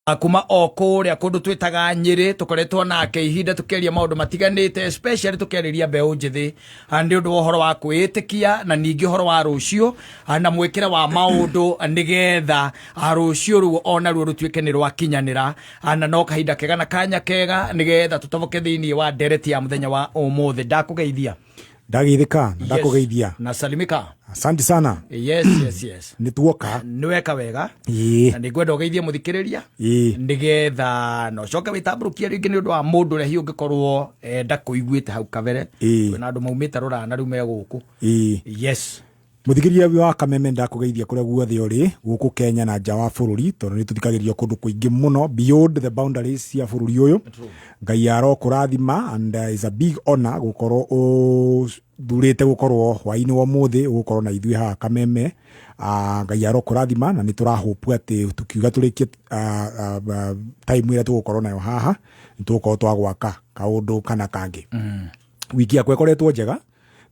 Kuma o kũrĩa kũndũ twĩtaga Nyĩrĩ, tũkoretwo nake ihinda tũkĩaria maũndũ matiganĩte, especially tũkĩarĩria mbeũ njĩthĩ nĩ ũndũ wa ũhoro wa kwĩĩtĩkia na ningĩ ũhoro wa rũciũ na mwĩkĩre wa maũndũ nĩgetha rũciũ ruo onaruo rũtuĩke nĩ rwakinyanĩra. Na no kahinda kega na kanya kega nĩgetha tũtoboke thĩinĩ wa ndereti ya mũthenya wa ũmũthĩ. Ndakũgeithia. Ndageithĩka na ndakũgeithia. Na salimika. Asante sana. Yes. Nĩ tuoka. Nĩ weka wega. Na nĩ ngwenda ũgeithie mũthikĩrĩria nĩgetha na ũcoke wĩtambũrũkie rĩngĩ nĩ ũndũ wa mũndũ ũrĩa hihi ũngĩkorwo ndakũiguĩte hau kabere. Kwĩna andũ maumĩte rũraya na rĩu me gũkũ. Yes. Mũthikĩrĩria wa Kameme, ndakũgeithia kũrĩa guothe ũrĩ gũkũ Kenya na nja wa bũrũri, tondũ nĩ tũthikagĩrĩrio kũndũ kũingĩ mũno beyond the boundaries cia bũrũri ũyũ. Ngai arokũrathima, and is a big honor gũkorwo ũthurĩte gũkorwo hwaĩ-inĩ wa ũmũthĩ ũgũkorwo na ithuĩ haha Kameme. Ngai arokũrathima, na nĩ tũrahope atĩ tukiuga tũrĩkie time ĩrĩa tũgũkorwo nayo haha, nĩ tũgũkorwo twagwaka kaũndũ kana kangĩ. Wiki yakwa ĩkoretwo njega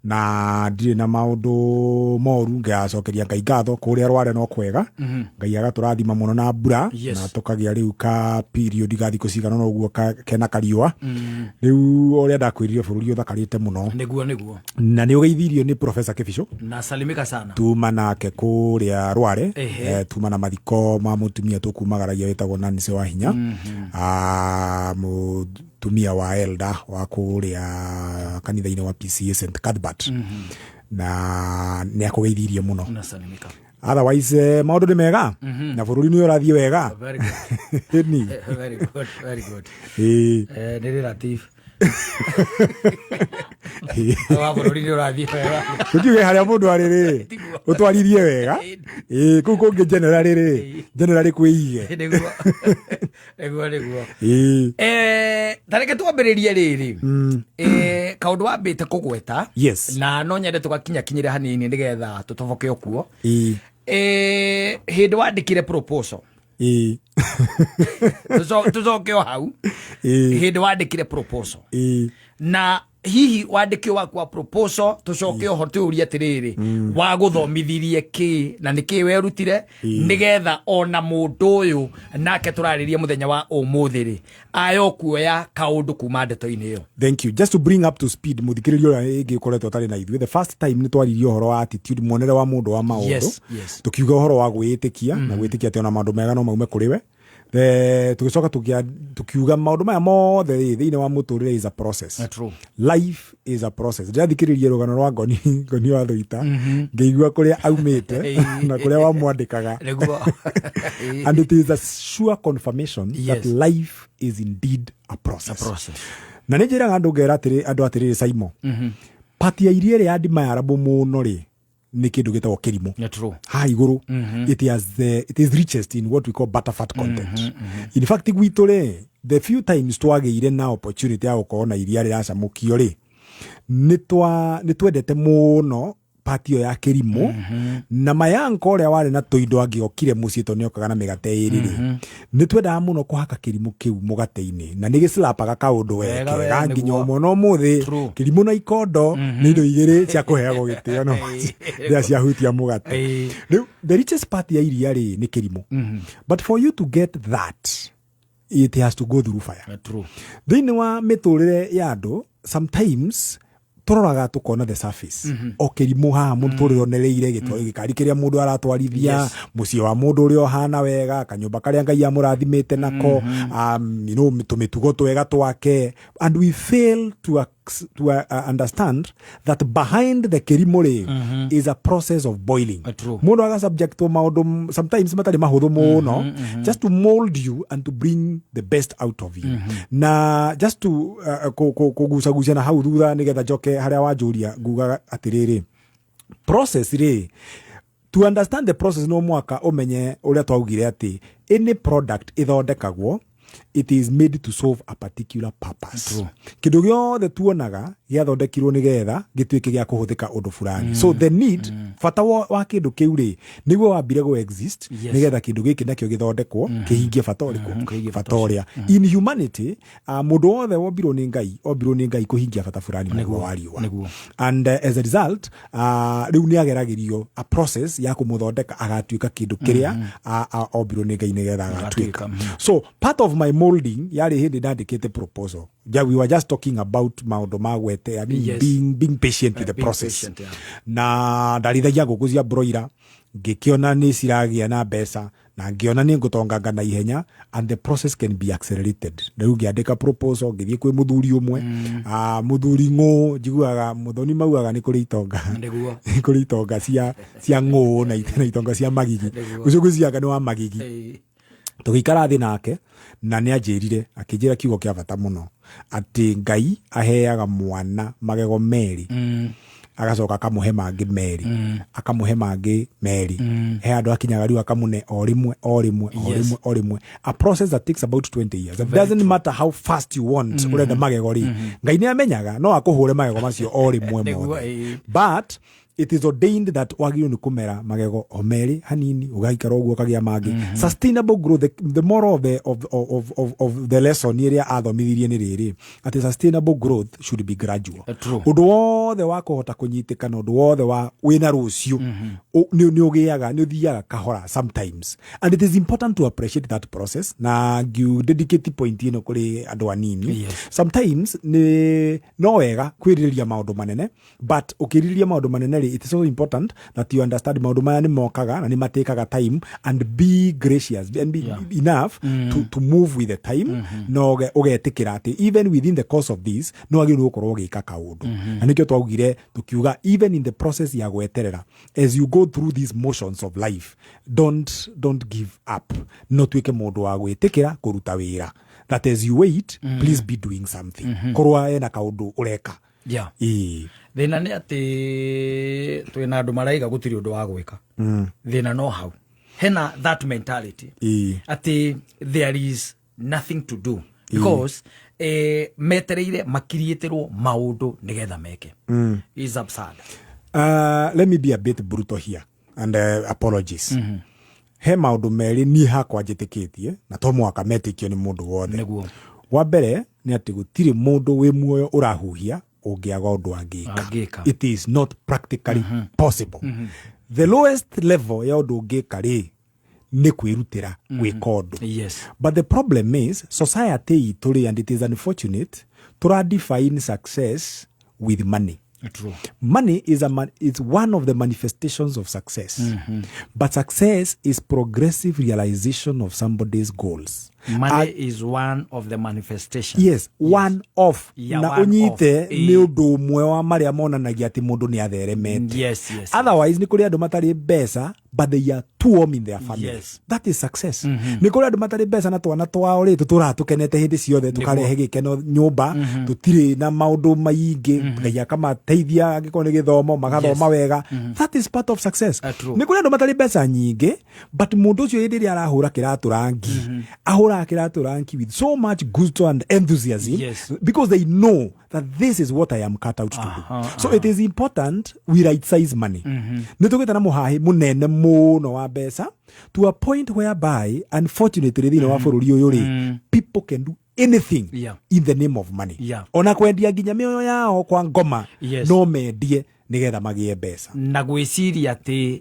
na ndirĩ na maũndũ moru, ngacokeria Ngai ngatho. Kũrĩa Rware no kwega, Ngai agatũrathima mũno na mbura na tũkagĩa rĩu ka period ga thikũ cigana ũna ũguo kena kariũa. Rĩu ũrĩa ndakwĩrire, bũrũri ũthakarĩte mũno. Nĩguo. Na nĩ ũgeithirio nĩ Professor Kĩbicũ. Na salimika sana. Tuma nake kũrĩa Rware. Tuma na mathiko ma mũtumia tũkumagaragia wĩtagwo Nancy wa Hinya, mũtumia wa elder wa kũrĩa kanitha-inĩ wa PCA St Cuthbert, na nĩ akũgeithirie mũno. Na salimika. Otherwise maũndũ nĩ mega na bũrũri nĩ ũrathiĩ wega. Very good. Ĩni. Very good, very good. Nĩ relative wa bũrũri nĩ ũrathiĩ wega. Tũkiuge harĩa mũndũ arĩ rĩ, ũtwarithie wega. Ĩĩ, kũu kũngĩ generally rĩ, generally kwĩige. Nĩguo. Ta reke twambĩrĩrie rĩrĩ kaũndũ wambĩte kũgweta na no nyende tũgakinyakinyĩre hanini nĩgetha tũtoboke o kuo. Hĩndĩ wandĩkire proposal, tũcoke o hau, hĩndĩ wandĩkire proposal na hihi wandĩki waku wa proposal, tũcoke oho twĩũrie atĩrĩrĩ, wagũthomithirie kĩ na nĩ kĩ werutire nĩgetha ona mũndũ ũyũ nake tũrarĩria mũthenya wa ũmũthĩ rĩ ayo kuoya kaũndũ kuma ndeto-inĩ ĩyo? Thank you. Just to bring up to speed muthikĩrĩria ũrĩa ĩngĩ ũkoretwo atarĩ na ithuĩ, the first time nĩ twaririe ũhoro wa attitude, muonere wa mũndũ wa maũndũ. Tukiuga ũhoro wa gwĩĩtĩkia na gwĩtĩkia atĩ ona maũndũ mega no maume kũrĩ we. Tũgĩcoka tukiuga maũndũ maya mothe rĩ thĩinĩ wa mũtũrĩre is a process. True. Life is a process. Ndĩrathikĩrĩria rũgano rwa Ngoni, Ngoni wa Thũita, ngĩigua kũrĩa aumĩte na kũrĩa wamwandĩkaga, and it is a sure confirmation that life is indeed a process. A process. Na nĩ njĩraga andũ, ngera atĩrĩ andũ atĩrĩrĩ, Saimo, pati ya iria ĩrĩa ya admirable mũno rĩ nĩ kĩndũ gĩtagwo kĩrimũ. True. Haha igũrũ it is richest in what we call butterfat content. In fact, gwitũ rĩ, the few times twagĩire na opportunity ya gũkorwo na iria rĩracamũkio rĩ, nĩ twendete mũno pati ĩyo ya kĩrimũ. Na mayanko ũrĩa warĩ na tũindo angĩokire mũciĩ, tondũ nĩokaga na mĩgate ĩrĩ rĩ, nĩ twendaga mũno kũhaka kĩrimũ kĩu mũgate-inĩ, na nĩ gĩclapaga kaũndũ we Wega we, kega nginya nĩguo. ũmwe na ũmũthĩ. Kĩrimũ na ikondo nĩ indo igĩrĩ cia kũheagwo gĩtĩo no rĩrĩa ciahutia mũgate. Rĩu the richest part ya iria rĩ nĩ kĩrimũ, but for you to get that, it has to go through fire. Thĩinĩ wa mĩtũrĩre ya andũ, sometimes tũroraga tũkona the surface o kĩrimũ haha mũtũrĩre onereire gĩkari kĩrĩa mũndũ aratwarithia, mũciĩ wa mũndũ ũrĩa ũhana wega, kanyũmba karĩa Ngai amũrathimĩte nako, tũmĩtugo twega twake, and we fail to understand that behind the kĩrimũ rĩ is a process of boiling. True. Mũndũ agasubjectwo maũndũ sometimes matarĩ mahũthũ mũno just to mold you and to bring the best out of you. Na just to kũgucagucia na hau thutha nĩgetha njoke harĩa wanjũria, ngugaga atĩrĩrĩ, process rĩ, to understand the process no mwaka ũmenye ũrĩa twaugire atĩ any product ĩthondekagwo. It is made to solve a particular purpose. Kĩndũ gĩothe tuonaga gĩathondekirwo nĩgetha gĩtuĩke gĩa kũhũthĩka ũndũ fulani. So the need, bata wa kĩndũ kĩu rĩ, nĩguo wambire gũ exist nĩgetha kĩndũ gĩkĩ nakĩo gĩthondekwo kĩhingie bata ũrĩkũ? Kĩhingie bata ũrĩa. In humanity, mũndũ wothe wombirwo nĩ Ngai, ombirwo nĩ Ngai kũhingia bata fulani mũhuro wa riũa. And as a result, rĩu nĩ ageragĩrio a process ya kũmũthondeka agatuĩka kĩndũ kĩrĩa ombirwo nĩ Ngai nĩgetha agatuĩka. So part of my molding yarĩ hĩndĩ ndandĩkĩte proposal. Yeah, we were just talking about maũndũ ma gwete, I mean, being patient with the Being process. patient, yeah. Na ndarithagia ngũkũ cia broiler, ngĩkĩona nĩ ciragĩa na mbeca na ngĩona nĩ ngũtonganga na ihenya, and the process can be accelerated. Rĩu ngĩandĩka proposal, ngĩthiĩ kwĩ mũthuri ũmwe, mũthuri ng'ũ, njiguaga mũthoni maugaga nĩ kũrĩ itonga nĩ kũrĩ itonga cia ng'ũ na itonga cia magigi. Ũcio ngwĩciria nĩ wa magigi. Tũgĩikara thĩ nake na nĩ anjĩrire, akĩnjĩra kiugo kĩa bata mũno, atĩ Ngai aheaga mwana magego merĩ, agacoka akamũhe mangĩ merĩ, akamũhe mangĩ merĩ, he handũ akinyaga rĩu akamũne o rĩmwe o rĩmwe o rĩmwe o rĩmwe, a process that takes about 20 years. It doesn't matter how fast you want, ũrenda magego rĩ, Ngai nĩ amenyaga no akũhũre magego macio o rĩmwe mothe, but it is ordained that wagĩrĩirwo nĩ kũmera magego o merĩ hanini, ũgaikara ũguo ũkagĩa mangĩ. Sustainable growth, the moral of the lesson ĩrĩa athomithirie nĩ rĩrĩ, atĩ sustainable growth should be gradual. Ũndũ wothe wa kũhota kũnyitĩka na ũndũ wothe wa wĩna rũciũ nĩ ũgĩaga, nĩ ũthiaga kahora sometimes, and it is important to appreciate that process. Na ngiu dedicate point ĩno kũrĩ andũ anini. Sometimes nĩ no wega kwĩrirĩria maũndũ manene, but ũkĩrirĩria maũndũ manene rĩ, it is so important that you understand maũndũ maya nĩ mokaga na nĩ matĩkaga time, and be gracious and be enough to move with the time, na ũgetĩkĩra atĩ even within the course of this no wagĩrĩirwo gũkorwo ũgĩka kaũndũ. Na nĩkĩo twaugire tũkiuga, even in the process ya gweterera, as you go through these motions of life, don't give up. No tuĩke mũndũ wa gwĩtĩkĩra kũruta wĩra, that as you wait, please be doing something, korwo ena kaũndũ ũreka. Ĩĩ. Thĩna nĩ atĩ twĩna andũ maraiga gũtirĩ ũndũ wa gwĩka. Thĩna no hau hena that mentality atĩ there is nothing to do because metereire makiriĩtĩrwo maũndũ nĩgetha meke. Is absurd. Let me be a bit brutal here and apologies. He maũndũ merĩ niĩ hakwa njĩtĩkĩtie na to mũhaka metĩkio nĩ mũndũ wothe. Wa mbere nĩ atĩ gũtirĩ mũndũ wĩ muoyo ũrahuhia ũngĩaga ũndũ angĩka. Angĩka. It is not practically possible. The lowest level ya ũndũ ũngĩka rĩ, nĩ kwĩrutĩra gwĩka ũndũ. But the problem is society itũ rĩ, and it is unfortunate, tũra define success with money. Money is one of the manifestations of success, but success is progressive realization of somebody's goals. Money is one of the manifestations. Yes, one off. Na One ũnyite off. nĩ ũndũ ũmwe wa marĩa monanagia atĩ mũndũ nĩ atheremete. Otherwise nĩ kũrĩ andũ matarĩ mbeca, but they are too warm in their family. That is success. Nĩ kũrĩ andũ matarĩ mbeca na twana twao rĩ, tũtũraga tũkenete hĩndĩ ciothe, tũkarehe gĩkeno nyũmba, tũtirĩ na maũndũ maingĩ, Ngai akamateithia angĩkorwo nĩ gĩthomo magathoma wega. That is part of success. True. Nĩ kũrĩ andũ matarĩ mbeca nyingĩ, but mũndũ ũcio hĩndĩ ĩrĩa arahũra kĩratũ rangi, ahũraga kĩratũ rangi with so much gusto and enthusiasm, because they know that this is what I am cut out to do. So it is important we right size money. Nĩ tũgĩte na mũhahĩ mũnene mũno wa mbeca to a point whereby unfortunately thĩinĩ wa bũrũri ũyũ rĩ, people can do anything in the name of money. Ona kwendia nginya mĩoyo yao kwa ngoma, no mendie nĩgetha magĩe mbeca. Na gwĩciria atĩ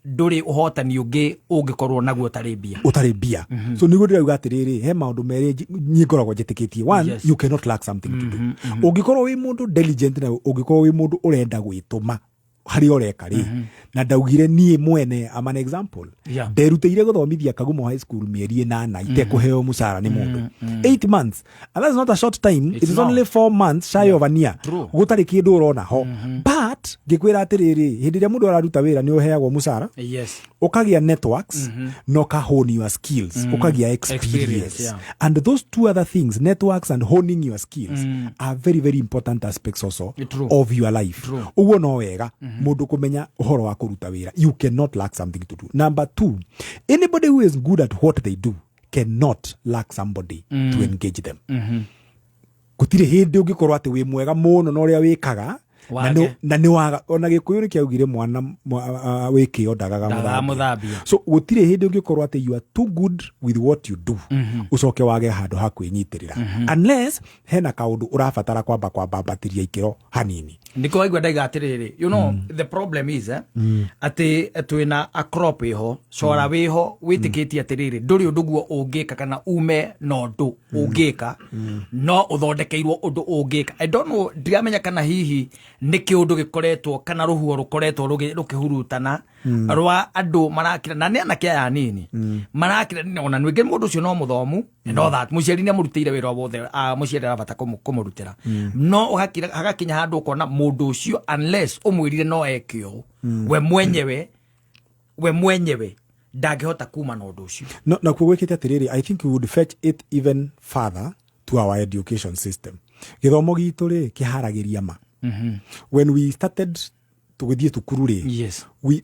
ndũrĩ ũhotani ũngĩ ũngĩkorwo naguo ũtarĩ mbia. Ũtarĩ mbia. So nĩguo ndĩrauga atĩrĩrĩ, he maũndũ merĩ niĩ ngoragwo njĩtĩkĩtie. One, you cannot lack something to do. Ũngĩkorwo wĩ mũndũ diligent na ũngĩkorwo wĩ mũndũ ũrenda gwĩtũma harĩa ũreka rĩ, na ndaugire niĩ mwene am an example. Nderutĩire gũthomithia Kagumo High School mĩeri 8 itekũheo mũcara nĩ mũndũ. 8 months, and that's not a short time. It's It is not. only 4 months shy of a year. Gũtarĩ kĩndũ ũrona ho. But ngĩkwĩra atĩrĩrĩ, hĩndĩ ĩrĩa mũndũ araruta wĩra nĩ ũheagwo mũcara, ũkagĩa networks, na ũka hone your skills, ũkagĩa experience. Experience, yeah. And those two other things, networks and honing your skills, are very, very important aspects also of your life. Ũguo no wega mũndũ kũmenya ũhoro wa kũruta wĩra. You cannot lack something to do. Number two, anybody who is good at what they do cannot lack somebody to engage them. Gũtirĩ hĩndĩ ũngĩkorwo atĩ wĩ mwega mũno na ũrĩa wĩkaga na Wage. Na nĩ waga. Ona Gĩkũyũ nĩ kĩaugire mwana wĩ kĩo ndagaga Ndagaga mũthambia. Mũthambia. So gũtirĩ hĩndĩ ũngĩkorwo atĩ you are too good with what you do, ũcoke wage handũ ha kwĩnyitĩrĩra, unless hena kaũndũ ũrabatara kwamba kwambambatĩria ikĩro hanini. Nĩkĩo waigua ndaiga atĩrĩrĩ, the problem is atĩ twĩna a crop ĩho cora wĩho wĩtĩkĩtie atĩrĩrĩ, ndũrĩ ũndũ guo ũngĩka kana ume na ũndũ ũngĩka, no ũthondekeirwo ũndũ ũngĩka. I don't know, ndiramenya kana hihi nĩ kĩũndũ gĩkoretwo kana rũhuho rũkoretwo rũkĩhurutana rwa andũ marakira, na nĩ anake aya anini marakira, ona ningĩ mũndũ ũcio no mũthomu and all that, mũciari nĩ amũrutĩire wĩra wothe, mũciari arabata kũmũrutĩra, no ũgakira hagakinya handũ ũkona mũndũ ũcio, unless ũmwĩrire no eke ũũ, we mwenyewe ndangĩhota kuma na ũndũ ũcio. No, na kuo gwĩkĩte atĩrĩrĩ, I think we would fetch it even further to our education system. Gĩthomo gitũ rĩ, kĩharagĩria ma when we started tũgĩthiĩ thukuru rĩ,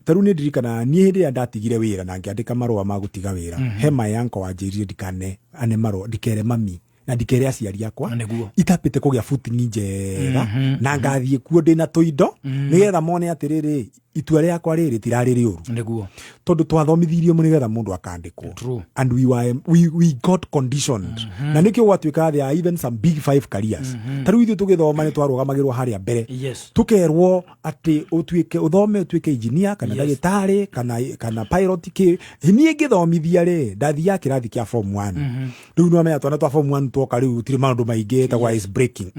ta rĩu nĩ ndirikanaga niĩ hĩndĩ ĩrĩa ndatigire wĩra na ngĩandĩka marũa ma gũtiga wĩra, he my uncle wanjĩrire ndikane ane marũa, ndikere mami na ndikere aciari akwa itambĩte kũgĩa footing njega na ngathiĩ kuo ndĩna tũindo, nĩgetha mone atĩrĩrĩ, itua rĩakwa rĩrĩ tirarĩ rĩũru, tondũ twathomithirio nĩgetha mũndũ akandĩkwo. And we got conditioned, na nĩkĩo gwatuĩka there are even some big five careers. Ta rĩu ithuĩ tũgĩthoma nĩ twarũgamagĩrwo harĩa mbere, tukerwo atĩ ũtuĩke ũthome ũtuĩke engineer kana ndagĩtarĩ kana pilot. Kĩ niĩ ngĩthomithia rĩ, ndathiaga kĩrathi kĩa form 1. Rĩu nĩwamenya twana twa form 1 twoka rĩu gũtirĩ maũndũ maingĩ etagwo ice breaking.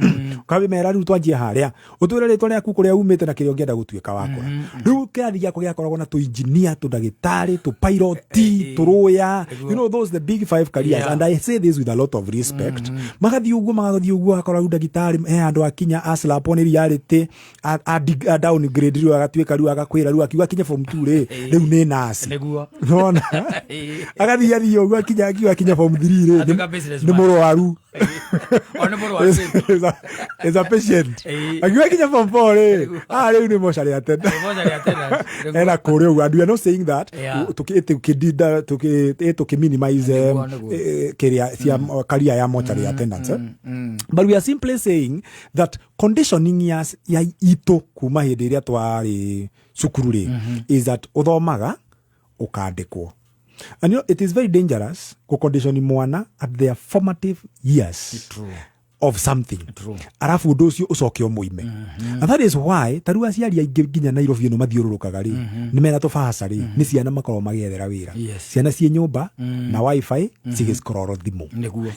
Ũkamera rĩu twanjie harĩa, ũtwĩre rĩtwa rĩaku, kũrĩa umĩte na kĩrĩa ũngĩenda gũtuĩka wakũra. Rĩu kĩrathi gĩakwa gĩakoragwo na tũ engineer, tũ ndagĩtarĩ, tũ pilot, tũ lawyer, those the big five careers. And I say this with a lot of respect. Magathiĩ ũguo, magathiĩ ũguo, akora rĩu ndagĩtarĩ he handũ akinya aslapwo nĩ reality, a downgrade, rĩu agatuĩka, rĩu agakwĩra, rĩu akiuga akinye form 2 rĩ, rĩu nĩ nurse. Nona agathiĩ athiĩ ũguo, akinya akiuga akinya form 3 rĩ, Atuĩka nĩ businessman. mũrwaru. O nĩ mũrwaru. Is a patient. Akiuga akinya form 4 rĩ, rĩu nĩ mocarĩ attendant. Mortuary attendant. Ena kũrĩa ũguo, and we are not saying that tuki minimize Nĩguo. Kĩrĩa cia career ya mortuary attendants, but we are simply saying that conditioning ya itũ kuma hĩndĩ ĩrĩa twarĩ cukuru rĩ is that ũthomaga ũkandĩkwo. And it is very dangerous gũcondition mwana at their formative years of something, arabu ũndũ ũcio ũcoke ũmũime. And that is why ta rĩu aciari aingĩ nginya Nairobi ĩno mathiũrũrũkaga rĩ, nĩ mena tũbaca rĩ, nĩ ciana makoragwo magĩethera wĩra. Ciana ciĩ nyũmba na WiFi cigĩscroll thimũ.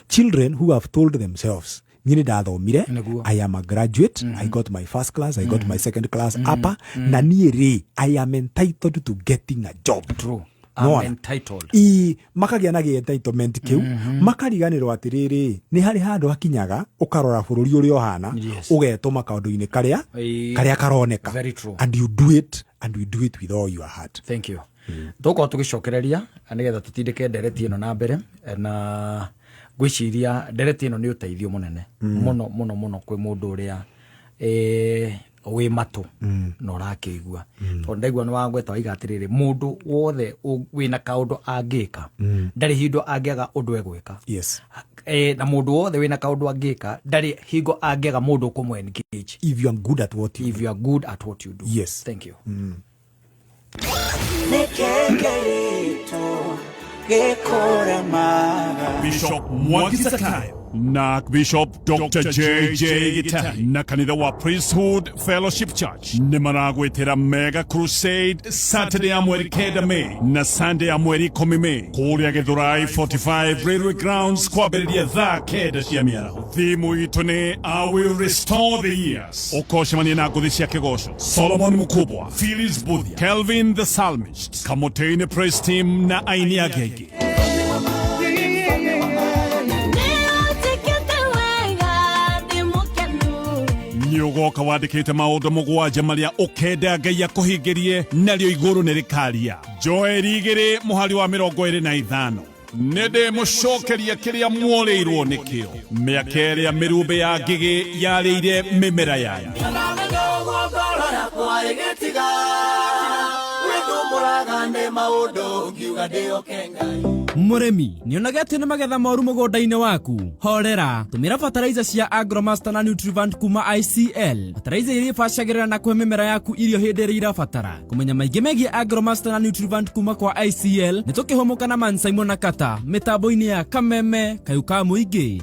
Children who have told themselves, niĩ nĩ ndathomire, I am a graduate, I got my first class, I got my second class upper, na niĩ rĩ, I am entitled to getting a job. True. I'm Nĩwona? entitled. I makagĩa na gĩ entitlement kĩu, makariganĩrwo atĩrĩrĩ, nĩ harĩ handũ hakinyaga ũkarora bũrũri ũrĩa ũhana, ũgetũma kaũndũ-inĩ karĩa karĩa karoneka. Very true. And you do it, and we do it with all your heart. Thank you. Tũgũkorwo tũgĩcokereria nĩgetha tũtindĩke ndereti ĩno na mbere, na ngwĩciria ndereti ĩno nĩ ũteithio mũnene mũno mũno mũno kwĩ mũndũ ũrĩa wĩ matũ na ũrakĩigua, tondũ ndaigua nĩ wagweta waiga atĩrĩrĩ, mũndũ wothe wĩna kaũndũ angĩka ndarĩ hingo angĩaga ũndũ egwĩka. Na mũndũ wothe wĩna kaũndũ angĩka ndarĩ hingo angĩaga mũndũ ũkũmũ engage. If you are good at what you If you are good at what you do. Thank you. Nĩkĩkĩritũ gĩkũremaga. Bishop Mwangi Zakayo na Bishop Dr. JJ Gitari na kanitha wa Priesthood Fellowship Church nĩ maragwĩtĩra Mega Crusade Saturday ya mweri 9 May na Sunday ya mweri 10 May kũrĩa Gĩthũrai 45 Railway Grounds kwambĩrĩria thaa 9 cia mĩaraho. Thimu itũ nĩ "I will restore the years". Ũkocemania na ngũthi cia kĩgoco Solomon Mkubwa, Phyllis Buthia, Kelvin the Psalmist, Kamotene Praise Team na aini angĩ aingĩ. Nĩũnjĩkĩte wega, ndĩ mũkenu. Nĩ ũgoka wandĩkĩte maũndũ mũgwanja marĩa ũkenda Ngai akũhingĩrie, narĩo igũrũ nĩ rĩkaria. Joeli 2 mũhari wa 25, nĩ ndĩmũcokeria kĩrĩa muorĩirwo nĩkĩo, mĩaka ĩrĩa mĩrumbĩ ya ngigĩ yarĩire mĩmera yanyu. Ngoro yakwa ĩgĩtiga wĩthumũ. Nditambũraga nĩ maũndũ ngiuga ndĩoke Ngai. Mũrĩmi nĩonaga atĩ nĩ magetha moru mũgũnda-inĩ waku. Horera, tũmĩra bataraitha cia Agromaster na Nutrivant kuma ICL. Bataraitha iria ibacagĩrĩra na kũhe mĩmera yaku irio hĩndĩ ĩrĩa irabatara. Kũmenya maingĩ megiĩ Agromaster na Nutrivant kuma kwa ICL nĩ tũkĩhũmũka na Man Simon na Kata mĩtambo-inĩ ya Kameme Kayũ ka Mũingĩ.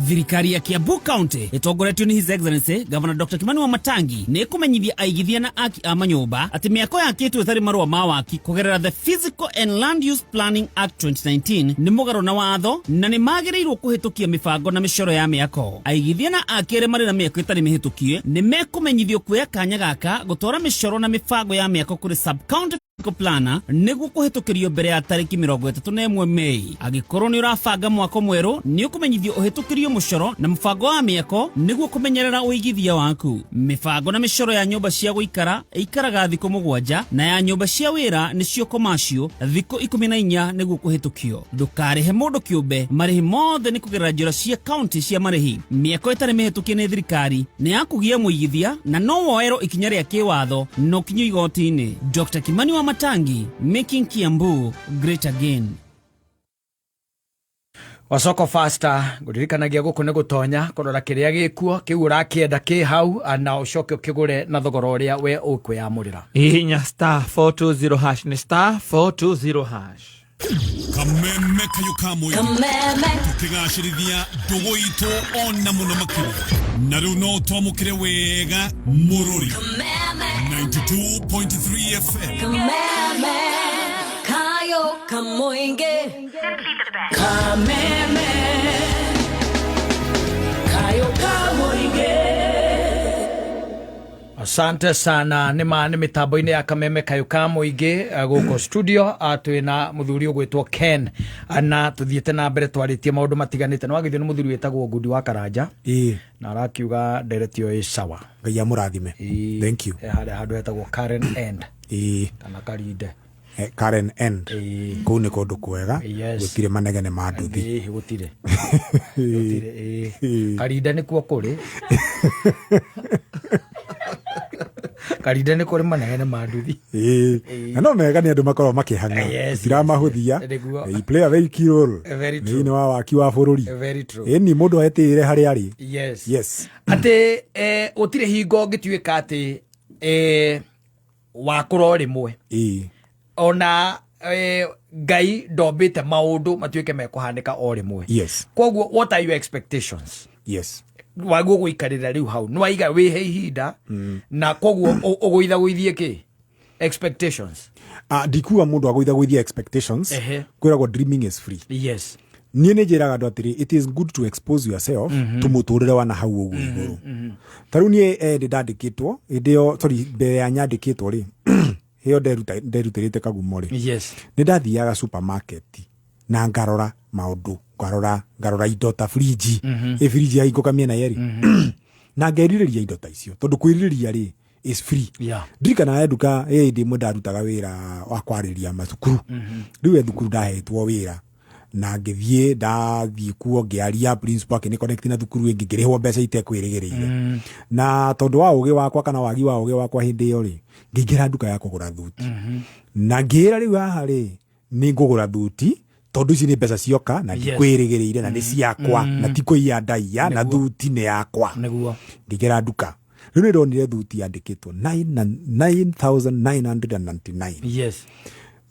Thirikari ya Kiambu County ĩtongoretio nĩ His Excellency Governor Dr. Kimani Wamatangi nĩ ĩkũmenyithia aigithia na aki a manyũmba atĩ mĩako yakĩtwo ĩtarĩ marũa ma waki kũgerera the Physical and Land Use Planning Act 2019 nĩ mũgarũ na watho na nĩ magĩrĩirwo kũhĩtũkia mĩbango na mĩcoro ya mĩako. Aigithia na aki arĩa marĩ na mĩako ĩtarĩ mĩhĩtũkie nĩ mekũmenyithio kuoya kanya gaka gũtwara mĩcoro na mĩbango ya mĩako kũrĩ sub-county plana nĩguo kũhĩtũkĩrio mbere ya tarĩki 31 Mei. Angĩkorwo nĩ ũrabanga mwako mwerũ, nĩ ũkũmenyithio ũhĩtũkĩrio mũcoro na mũbango wa mĩako nĩguo kũmenyerera ũigithia waku. Mĩbango na mĩcoro ya nyũmba cia gũikara ĩikaraga thikũ 7 na ya nyũmba cia wĩra nĩcio commercial thikũ 14 nĩguo kũhĩtũkio. Ndũkarĩhe mũndũ kĩũmbe, marĩhi mothe nĩ kũgerera njĩra cia kaunti cia marĩhi. Mĩako ĩtarĩ mĩhĩtũkie nĩ thirikari nĩ ya kũgia mũigithia na no woerwo ikinya rĩa kĩwatho na ũkinyio igoti-inĩ. Dr. Kimani Wamatangi, making Kiambu great again. Wasoko Faster ngũririkanagia gũkũ nĩ gũtonya kũrora kĩrĩa gĩkuo kĩu ũrakĩenda kĩ hau na ũcoke ũkĩgũre na thogora ũrĩa we ũkwĩyamũrĩra. Hihinya star 420 hash nĩ star 420 hash. Kameme Kayũ ka Mũingĩ. Kameme. Tũkĩgacĩrithia ndũgũ itũ ona mũno makĩria. Na rĩu no twamũkĩre wega mũrũri. Kameme. 92.3 FM. Kameme. Kayo Kamoinge. Kameme. Kayo Kamoinge. Asante sana. Nĩ ma nĩ mĩtambo-inĩ ya Kameme Kayũ ka Mũingĩ gũkũ studio twĩna mũthuri ũgwĩtwo Ken na tũthiĩte na mbere twarĩtie maũndũ matiganĩte. Nĩ wagithio nĩ mũthuri wĩtagwo Ngundi wa Karanja na arakiuga ndereti ĩyo ĩ sawa. Ngai amũrathime. Thank you. Harĩa handũ hetagwo Karen End kana Karinde. Karen End. Kũu nĩ kũndũ kwega. Yes. Gũtirĩ manegene ma nduthi. Gũtirĩ. Gũtirĩ, ĩĩ. Karinda nĩkuo kũrĩ. Karinda nĩ kũrĩ manegene ma nduthi. Na no mega nĩ andũ makoragwo makĩhang'a. Yes, Tiramahũthia. yes. Nĩguo. They play a very key role. Very true. Thĩinĩ wa waki wa bũrũri. Very true. Ĩni mũndũ etĩĩre harĩa arĩ. Yes. Yes. Atĩ gũtirĩ hingo ũngĩtuĩka atĩ wakũra o rĩmwe. Ona Ngai ndombĩte maũndũ matuĩke mekũhanĩka o rĩmwe. Yes. Koguo what are your expectations? Yes. Waguo gũikarĩra rĩu hau nĩ waiga wĩhe ihinda na koguo ũgũithagũithie kĩ expectations. Ndikuga mũndũ agũithagũithie expectations. Kwĩragwo dreaming is free. Yes. Niĩ nĩ njĩraga andũ atĩrĩ, it is good to expose yourself to mũtũrĩre wa na hau ũguo igũrũ. Ta rĩu niĩ ndĩ ndandĩkĩtwo hĩndĩ ĩyo, sorry, mbere ya nyandĩkĩtwo rĩ, ĩyo nderutĩrĩte kagumo rĩ. Yes. Nĩ ndathiaga supermarket na ngarora maũndũ, ngarora indo ta fridge. Ĩ fridge yahingũka mĩena yerĩ. Na ngerirĩria indo ta icio tondũ kwĩrirĩria rĩ is free. Ndirikanaga nduka hĩndĩ ĩmwe ndarutaga wĩra wa kwarĩria mathukuru. Rĩu e thukuru ndahetwo wĩra na ngĩthiĩ, ndathiĩ kuo ngĩaria, principal akĩnĩ connect na thukuru ĩngĩ, ngĩrĩhwo mbeca itekwĩrĩgĩrĩire. Na tondũ wa ũgĩ wakwa kana wagi wa ũgĩ wakwa hĩndĩ ĩyo rĩ, ngĩingĩra nduka ya kũgũra thuti. Na ngĩĩra rĩu haha rĩ, nĩ ngũgũra thuti tondũ ici nĩ mbeca cioka na ndikwĩrĩgĩrĩire na nĩ ciakwa na ti kũiya ndaiya na thuti nĩ yakwa. Ngĩingĩra nduka. Rĩu nĩ ndonire thuti yandĩkĩtwo 9,999. Yes.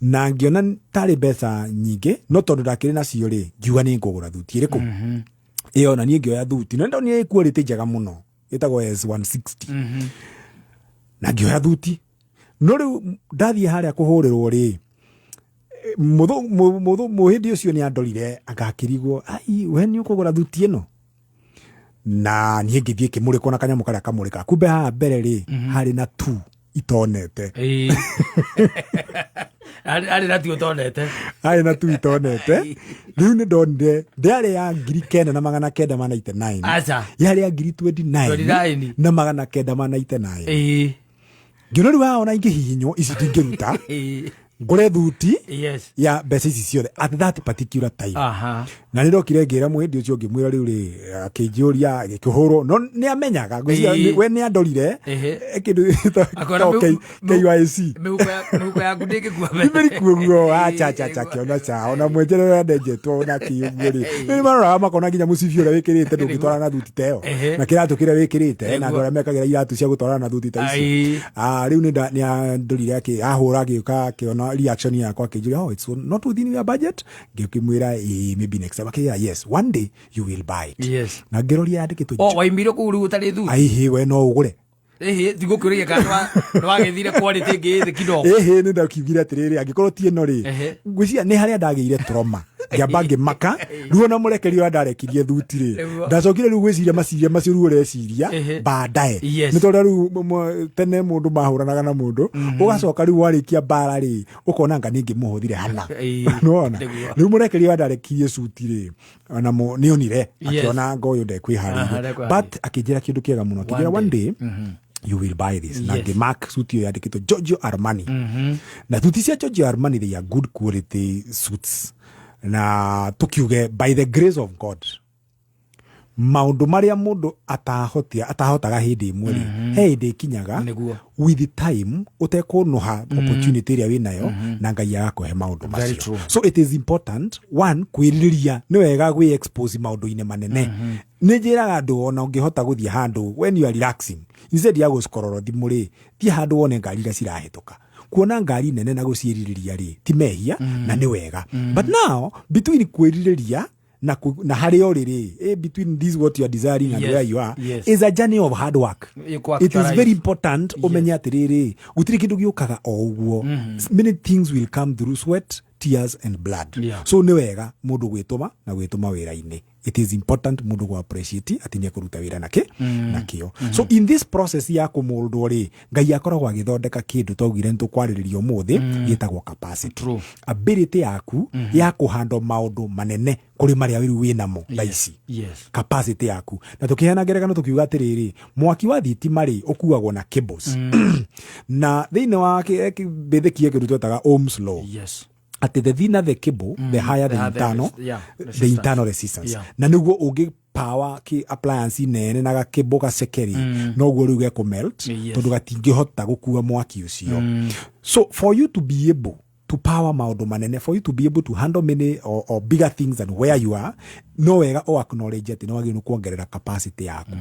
Na ngĩona tarĩ mbeca nyingĩ, no tondũ ndakĩrĩ nacio rĩ, ngiuga nĩ ngũgũra thuti ĩrĩkũ. Ĩyo na niĩ ngĩoya thuti. Na ndonire ĩ quality njega mũno, ĩtagwo S160. Na ngĩoya thuti. No rĩu ndathiĩ harĩa kũhũrĩrwo rĩ, mũhĩndĩ ũcio nĩ andorire agakĩrigwo, ai, we nĩ ũkũgũra thuti ĩno? Na niĩ ngĩthiĩ kĩmũrĩkwo na kanyamũ karĩa kamũrĩkaga. Kumbe haha mbere rĩ, harĩ na tu itonete. Arĩ na tu itonete. Arĩ na tu itonete. Rĩu nĩ ndonire, ndĩarĩ ya ngiri kenda na magana kenda ma ninety nine. Aca. Yarĩ ya ngiri twenty nine Twenty nine. na magana kenda ma ninety nine. Ngĩona rĩu haha ona ingĩhihinywo, ici ndingĩruta. Ngũre thuti ya mbeca ici ciothe at that particular time. Na nä ndokire ngä ra må hä ndä å cio ngä mwä ra rä u rä akä njå ria gä kä hå rwo no nä amenyaga. Ngwĩciria we nä andorire kä ndå Akona KYC. Mĩhuko yaku ndĩngĩkua. Nĩmĩrikuo achachacha kĩona cha ona mwenjere ũrĩa ndenjetwo na kĩũguo rĩ, nĩ maroraga makona nginya mũcibi ũrĩa wĩkĩrĩte ndũngĩtwarana na thuti ta ĩyo na kĩratũ kĩrĩa wĩkĩrĩte na andũ arĩa mekagĩra iratũ cia gũtwarana na thuti ta icio. Ah, rĩu nĩ andorire ahũra agĩũka akĩona reaction yakwa akĩnjũria, "Oh, it's not within your budget?" Ngĩkĩmwĩra, "Ĩĩ, maybe next time." Akĩnjĩra, "Yes, one day you will buy it." Na ngĩroria yandĩkĩtwo O waimire kũu rĩu ũtarĩ thuti? Aihi, we no ũgũre. Ĩhĩ, tigũkĩũria kana nĩwagĩthire quality ĩngĩ ĩ thĩ kidogo. Ĩhĩ, nĩ ndakiugire atĩrĩrĩ, angĩkorwo ti ĩno rĩ, ngwĩciria nĩ harĩa ndagĩire trauma, ngĩamba ngĩmaka rĩu ona mũrekeri ũrĩa ndarekirie thuti rĩ, ndacokire rĩu gwĩciria maciria macio rĩu ũreciria baadaye. Nĩ tondũ rĩu tene mũndũ mahũranaga na mũndũ, ũgacoka rĩu warĩkia mbara rĩ, ũkona nga ningĩ mũhũthire hana. Nĩwona? Rĩu mũrekeri ũrĩa ndarekirie suti rĩ, ona nĩonire akĩona ngo ũyũ ndekwĩharĩirie. Ndekwĩharĩirie. But akĩnjĩra kĩndũ kĩega mũno, akĩnjĩra, "One day you will buy this." Na ngĩmark suit ĩyo yandĩkĩtwo Giorgio Armani. Na thuti cia Giorgio Armani, they are good quality suits. Na tukiuge by the grace of God, maũndũ marĩa mũndũ atahotia atahotaga hĩndĩ ĩmwe rĩ, he hĩndĩ ĩkinyaga with time ũtekũnũha opportunity ĩrĩa wĩnayo na Ngai agakũhe maũndũ Very macio. true. So it is important one kwĩrirĩria nĩ wega gwĩ expose maũndũ-inĩ manene. Nĩ njĩraga andũ ona ũngĩhota gũthiĩ handũ when you are relaxing, instead ya gũscroll thimũ rĩ, thiĩ handũ wone ngari iria cirahĩtũka. Kuona ngari nene na gũciĩrirĩria rĩ, ti mehia na nĩ wega. But now between kwĩrirĩria na harĩa ũrĩ rĩ, between this what you are desiring and where you are is a journey of hard work. You could It is actualize. very important ũmenye atĩrĩrĩ, gũtirĩ kĩndũ gĩũkaga o ũguo. Many things will come through sweat, tears and blood. So nĩ wega mũndũ gwĩtũma na gwĩtũma wĩra-inĩ. It is important mũndũ gũ appreciate atĩ nĩ ekũruta wĩra nakĩ nakĩo. So in this process ya kũmũndwo rĩ, Ngai akoragwo agĩthondeka kĩndũ twaugire nĩ tũkwarĩrĩria ũmũthĩ gĩtagwo capacity. Ability yaku ya kũhandwo maũndũ manene kũrĩ marĩa rĩu wĩnamo thaa ici. Capacity yaku. Na tũkĩheana ngerekano tũkiuga atĩrĩrĩ, mwaki wa thitima rĩ, ũkuagwo na cables na thĩinĩ wa bĩthĩki kĩndũ twetaga Ohm's law, atĩ the thinner the cable, the higher the the higher the internal the the resistance. internal resistance. Na nĩguo ũngĩ power ki appliance nene na gakĩmbo gaceke rĩ, noguo rĩu gekũ melt tondũ gatingĩhota gũkua mwaki ũcio. So for you to be able to power maũndũ manene, for you to be able to handle many or bigger things than where you are, no wega o acknowledge atĩ nĩ wagĩrĩirwo nĩ kuongerera capacity yaku.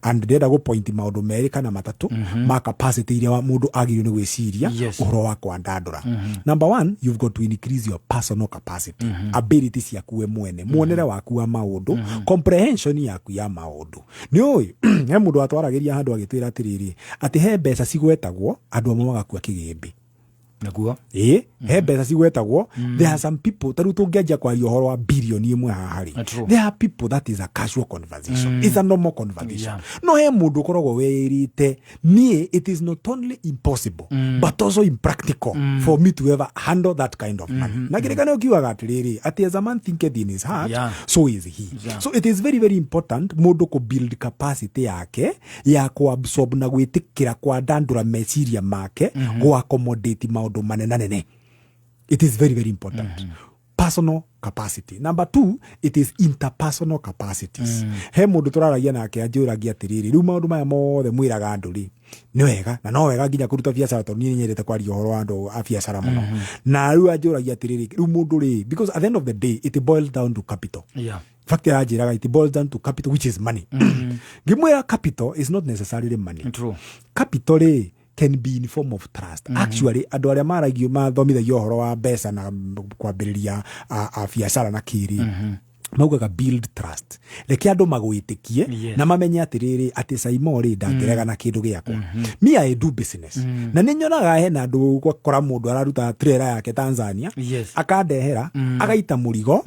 And ndĩrenda gũ point maũndũ merĩ kana matatũ ma capacity iria mũndũ agĩrĩirwo nĩ gwĩciria ũhoro wa kwandandũra. Number one, you've got to increase your personal capacity, ability ciaku we mwene, muonere waku wa maũndũ, comprehension yaku ya maũndũ. Nĩ ũĩ he mũndũ watwaragĩria handũ agĩtwĩra atĩrĩrĩ, atĩ he mbeca cigwetagwo andũ amwe magakua kĩgĩmbĩ. Ĩ, he mbeca cigwetagwo. There are some people, ta rĩu tũngĩanjia kwaria ũhoro wa 1 billion haha rĩ, there are people that is a casual conversation, it's a normal conversation. No he mũndũ ũkoragwo wĩrĩte, "Niĩ it is not only impossible but also impractical for me to ever handle that kind of money." Na kĩrĩkanĩro kiugaga atĩrĩrĩ, atĩ as a man thinketh in his heart, so is he. So it is very very important mũndũ kũ build capacity yake ya kũ absorb na gwĩtĩkĩra kwandandũra meciria make gũ accommodate maũndũ manenanene. It is very very important, personal capacity. Number two, it is interpersonal capacities. He mũndũ tũraragia nake anjũragia atĩrĩrĩ, rĩu maũndũ maya mothe mwĩraga andũ rĩ, nĩ wega na no wega nginya kũruta biacara, tondũ niĩ nĩ nyendete kwaria ũhoro wa andũ a biacara mũno. Na rĩu anjũragia atĩrĩrĩ, rĩu mũndũ rĩ, because at the end of the day it boils down to capital. In fact aranjĩraga it boils down to capital, which is money. Ngĩmwĩra capital is not necessarily money. Capital rĩ can be in form of trust. Actually andũ arĩa maragio mathomithagio ũhoro wa mbeca na kwambĩrĩria a biacara na kĩrĩ maugaga build trust, reke andũ magwĩtĩkie na mamenye atĩrĩrĩ, atĩ Saimo rĩ, ndangĩrega na kĩndũ gĩakwa. Me, I do business na nĩ nyonaga hena andũ gwakora mũndũ araruta trailer yake Tanzania, akandehera, agaita mũrigo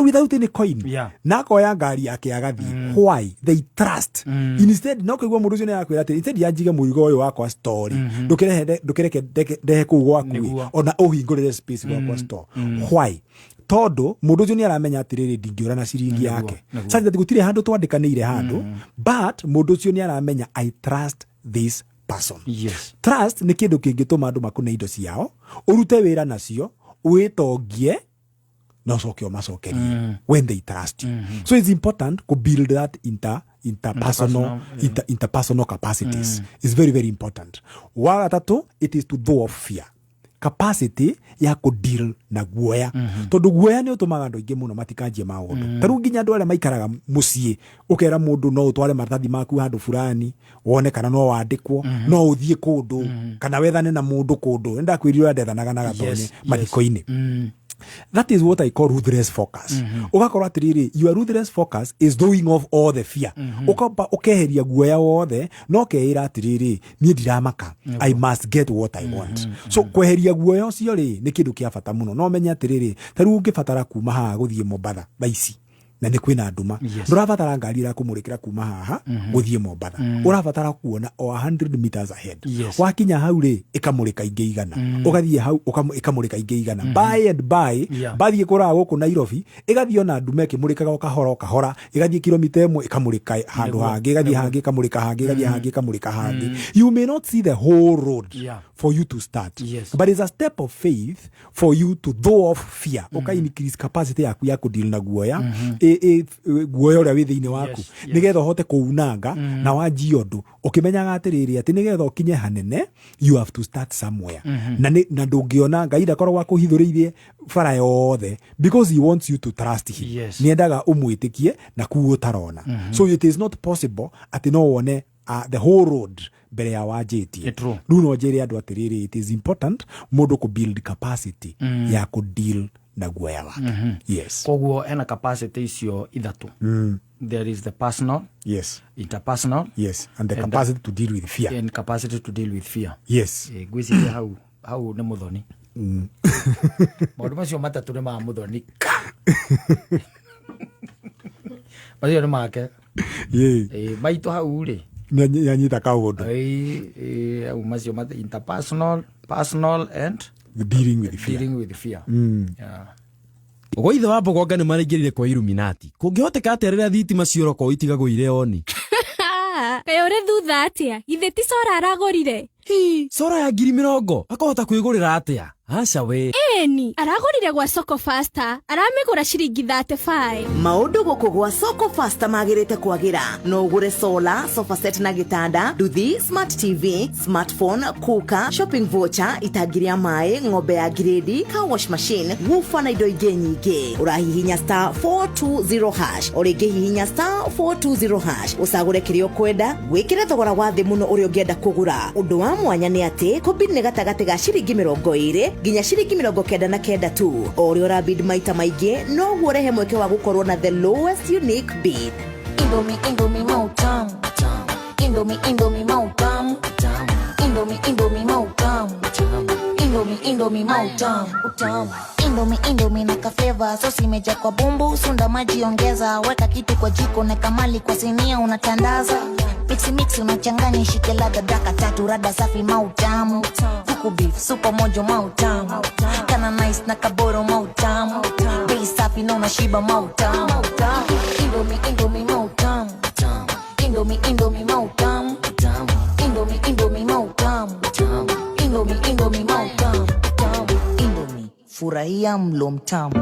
without any coin na akoya ngari yake agathiĩ. Why? They trust. Instead no kũigua mũndũ ũcio nĩ arakwĩra atĩ instead ya njige mũrigo ũyũ wakwa store, ndũkĩrehe ndehe kũu gwaku ĩ, ona ũhingũrĩre space gwakwa store. Why? Tondũ mũndũ ũcio nĩ aramenya atĩrĩrĩ, ndingĩũra na ciringi yake. Such that gũtirĩ handũ twandĩkanĩire handũ, but mũndũ ũcio nĩ aramenya I trust this person. Yes. Trust nĩ kĩndũ kĩngĩtũma andũ makune indo ciao, ũrute wĩra nacio, wĩtongie na ũcoke ũmacokerie when they trust you. So it's important to build that interpersonal, interpersonal capacities. It's very, very important. Wa gatatũ, it is to throw off fear, capacity ya kũ deal na guoya, tondũ guoya nĩ ũtũmaga andũ aingĩ mũno matikanjie maũndũ. Ta rĩu nginya andũ arĩa maikaraga mũciĩ, ũkera mũndũ no ũtware maratathi maku handũ fulani wone kana no wandĩkwo, no ũthiĩ kũndũ kana wethane na mũndũ kũndũ. Nĩndakwĩrire ũrĩa ndethanaga na Gatonye mathiko-inĩ. That is what I call ruthless focus. Ũgakorwo atĩrĩrĩ, your ruthless focus is throwing off all the fear. Ũkamba ũkeheria guoya wothe na ũkeĩra atĩrĩrĩ, niĩ ndiramaka, I must get what I want. So kweheria guoya ũcio rĩ, nĩ kĩndũ kĩa bata mũno. No menye atĩrĩrĩ, ta rĩu ũngĩbatara kuma haha gũthiĩ Mombatha thaa ici na nĩ kwĩna nduma, ndũrabatara ngari ĩrakũmũrĩkĩra kuma haha gũthiĩ Mombatha, ũrabatara kuona o 100 meters ahead. Wakinya hau rĩ, ĩkamũrĩka ingĩ 100, ũgathiĩ hau ĩkamũrĩka ingĩ 100, by and by bathiĩ kũraga gũkũ Nairobi, ĩgathiĩ ona nduma ĩkĩmũrĩkaga o kahora o kahora, ĩgathiĩ kilomita 1 ĩkamũrĩka handũ hangĩ, ĩgathiĩ hangĩ ĩkamũrĩka hangĩ, ĩgathiĩ hangĩ ĩkamũrĩka hangĩ. You may not see the whole road for you to start, but it's a step of faith for you to throw off fear. Ũka increase capacity yaku ya kũdeal na guoya, guoya ũrĩa wĩ thĩinĩ waku, nĩgetha ũhote kũunanga na wanjie ũndũ ũkĩmenyaga atĩrĩrĩ, atĩ nĩgetha ũkinye hanene, you have to start somewhere. Na ndũngĩona Ngai ndakoragwo akũhithũrĩirie bara yothe, because he wants you to trust him. Nĩendaga ũmwĩtĩkie na kuo ũtarona. So it is not possible atĩ no wone the whole road mbere ya wanjĩtie. True. Rĩu no njĩre andũ atĩrĩrĩ, it is important mũndũ kũ build capacity ya kũ deal na guoya wake. Yes. Koguo hena capacity icio ithatũ. There is the personal, interpersonal, yes, and the capacity to deal with fear. And capacity to deal with fear. Yes. Ngwĩciria hau nĩ mũthoni. Maũndũ macio matatũ nĩ ma mũthoni ka, macio nĩ make. Maitũ hau rĩ, Nĩanyita kaũndũ. Hau macio interpersonal, personal and dealing with fear. Dealing with fear. Yeah. Gwa ithe wa Mbogonga nĩ maraingĩrire kwa Illuminati. Kũngĩhoteka atĩa rĩrĩa thitima cioroko itigagwo irĩ oni? Kaĩ ũrĩ thutha atĩa? Githĩ ti cora aragũrire? Hi, cora ya 20,000 akahota kwĩgũrĩra atĩa? Aca we. Ĩni, aragũrire gwa Soko Fasta, aramĩgũra ciringi 35. Maũndũ gũkũ gwa Soko Fasta magĩrĩte kwagĩra. No ũgũre solar, sofa set na gĩtanda, nduthi, smart TV, smartphone, cooker, shopping voucher, itangi rĩa maĩ, ng'ombe ya ngirĩndi, car wash machine, woofer na indo ingĩ nyingĩ. Ũrahihinya *420#, o rĩngĩ hihinya *420# ũcagũre kĩrĩa ũkwenda, wĩkĩre thogora wa thĩ mũno ũrĩa ũngĩenda kũgũra. Ũndũ wa mwanya nĩ atĩ kũbid nĩ gatagatĩ ga ciringi 20 nginya ciringi 99 tu. O ũrĩa ũrabid maita maingĩ, noguo ũrehe mweke wa gũkorwo na the lowest unique bid. Indomie, Indomie, mautamu. Indomie, Indomie, mautamu. Indomie, Indomie, mautamu. Indomie, Indomie, mautamu. Utamu. Indomie, Indomie na kaflava, sosi imejaa kwa bumbu, sunda maji ongeza, weka kitu kwa jiko na kamali kwa sinia unatandaza. Mixi mixi unachanganya ishike ladha daka tatu rada safi mautamu. Kuku beef super mojo mautamu. Kana nice na kaboro mautamu. Bei safi na unashiba mautamu. Indomie, Indomie, mautamu. Indomie, Indomie, mautamu. Indomie, Indomie, mautamu. Indomie, Indomie, mautamu. Indomie, furahia mlo mtamu.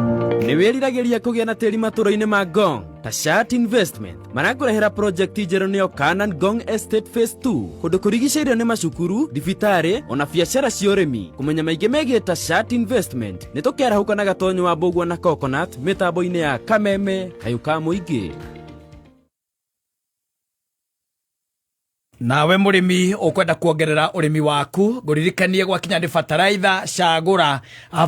Nĩ wĩriragĩria kũgĩa na tĩri matũra-inĩ ma Ngong? Tashat Investment marakũrehera project njerũ, nĩyo Canaan Ngong Estate Phase 2, kũndũ kũrigicĩirio nĩ macukuru, thibitarĩ ona biacara cia ũrĩmi. Kũmenya maingĩ megiĩ Tashat Investment, nĩ tũkerahũka na Gatonyo wa Mbũgua na Coconut mĩtambo-inĩ ya Kameme Kayũ ka Mũingĩ. Nawe mũrĩmi ũkwenda kuongerera ũrĩmi waku, ngũririkanie gwakinya nĩ bataraitha, cagũra